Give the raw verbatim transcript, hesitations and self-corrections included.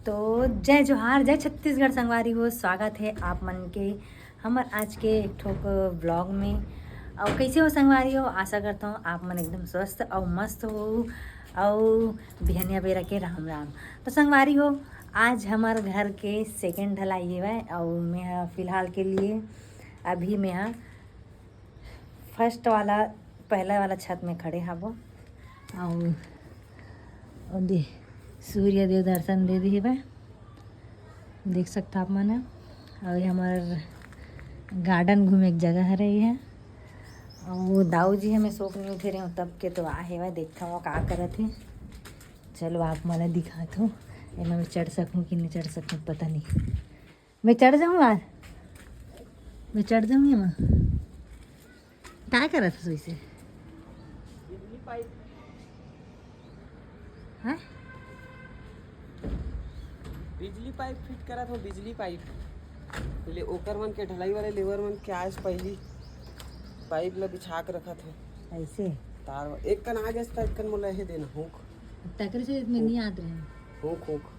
तो जय जोहार, जय छत्तीसगढ़ संगवारी हो, स्वागत हे आप मन के हमर आज के एक ठोक vlog में। अउ कइसे हो संगवारी हो? आशा करत हव आप मन एकदम स्वस्थ अउ मस्त हो। अउ बिहनिया बेरा के राम राम। तो संगवारी हो, आज हमर घर के second ढलाई हेवय अउ मैं ह फिलहाल के लिए अभी मैं ह first वाला, पहला वाला छत में खड़े हाबो। अउ ओदे सूर्य देव दर्शन दे दिहे बा, देख सकता आप मन ह। अउ ये हमर garden घूमे के जगह हरे, ये हे। अउ दाऊ जी हमें सोक नहीं उठे रहे, तब के तो आ हेवय, देखत हव का करत हे। चलो आप मन ला दिखात हव, एमा मैं चढ़ सकहूँ कि नहीं चढ़ सकहूँ, पता नहीं। मैं चढ़ जाऊँ यार, मैं चढ़ जाऊँ एमा। काय करत हस वैसे? बिजली पाइप। हाँ? बिजली पाइप फिट करत हो, बिजली पाइप। पहले ओकर मन के ढलाई वाले लेबर मन के आज पहली पाइप ला बिछा के रखत हो। ऐसे? तार वा-, एक कन आ गया था, एक कन मोला हे देना, हुक। तकरे से मैं नहीं आत रहे। हुक, हुक।